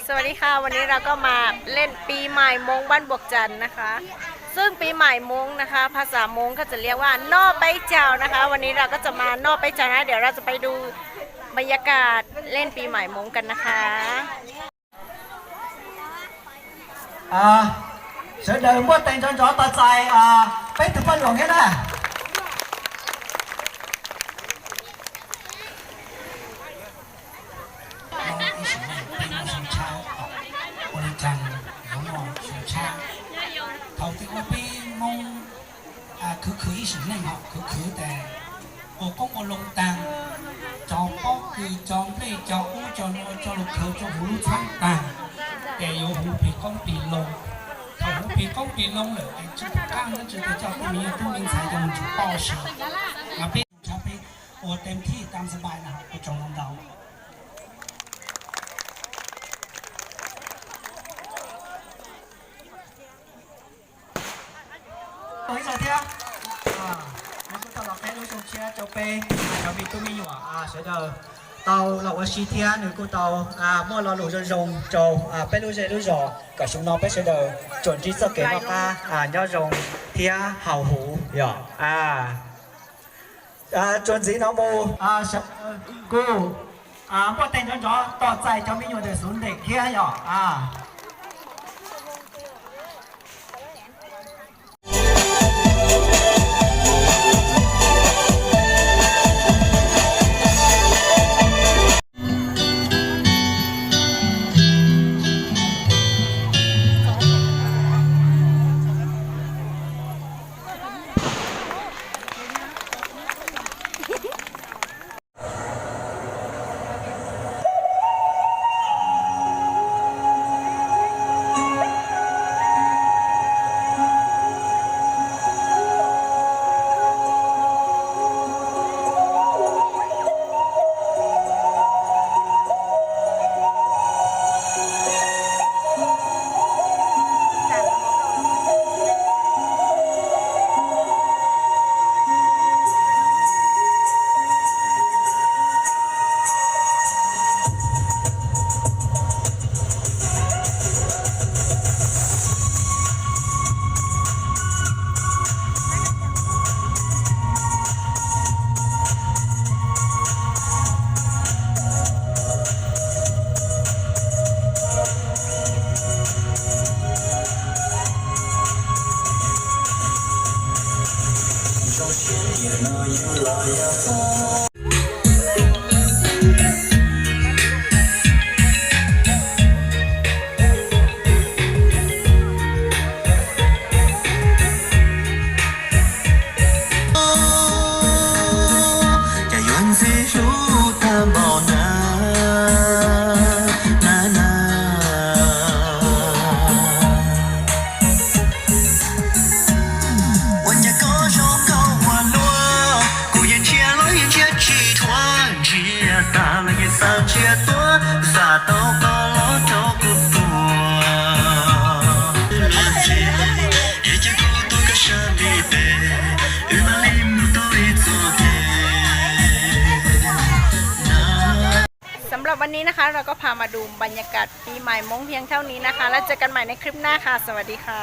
สวัสดีค่ะ วันนี้เราก็มาเล่นปีใหม่มงบ้านบวกจันทร์นะคะ ซึ่งปีใหม่มงนะคะ ภาษามงก็จะเรียกว่านอกไปเจ้านะคะ วันนี้เราก็จะมานอกไปเจ้านะ เดี๋ยวเราจะไปดูบรรยากาศเล่นปีใหม่มงกันนะคะ Sawv daws npuaj tes nrov nrov tos txais peb tug poj luam thiab na. Ib sim neej peb muaj zoo tshaj, ua li cas yuav muaj zoo tshaj. Thaum twg ua peb Hmoob khwv khwv ib sim neej, khwv khwv tas ua qoob ua loo taag, cov pob kws, cov nplej, cov ub cov no coj lug khaws rua huv lub txhab taag, ces yuav huv plig qoob plig loo. Thaum huv plig qoob plig loo lawm ces tsi pum qaab dlaab tsi, tes coj peb miv nyuas tub miv ntxhais coj moog tsuj poj si. Mas peb tshab peb ua tes thij tam sab npai na, ua tsaug ntau. Ib zaug thiab, kuv kuj tau los qheb lub zoo tshiab rau peb cov me tub me nyuam sawv daws tau los ua si thiab nws kuj tau muaj lo lus zoo zoo rau peb lub zej lub zos kom xyoo no peb sawv daws tsuas ntsib txoj kev noj qab nyob zoo thiab haus huv yom. Txuas ntxiv no mus, sawv daws kuj npuaj tes nrov nrov tos txais cov me nyuam ntawm xuv ntes thiab yom. Cas yuav ntxim hlub tag npaum na, na na. Ua cas koj zoo nkauj ua luaj, kuv yeej ntsia los yeej ntsia tsis dhuav, ntsia tag los yeej xav ntsia tuaj, xav tau koj los rau kuv tuaj. Wb los ntsib, es cia kuv tuaj koj sab ntiv tes, wb mam li mus tau ib txoj kev. สำหรับวันนี้นะคะ เราก็พามาดูบรรยากาศปีใหม่มงเพียงเท่านี้นะคะ แล้วเจอกันใหม่ในคลิปหน้าค่ะ สวัสดีค่ะ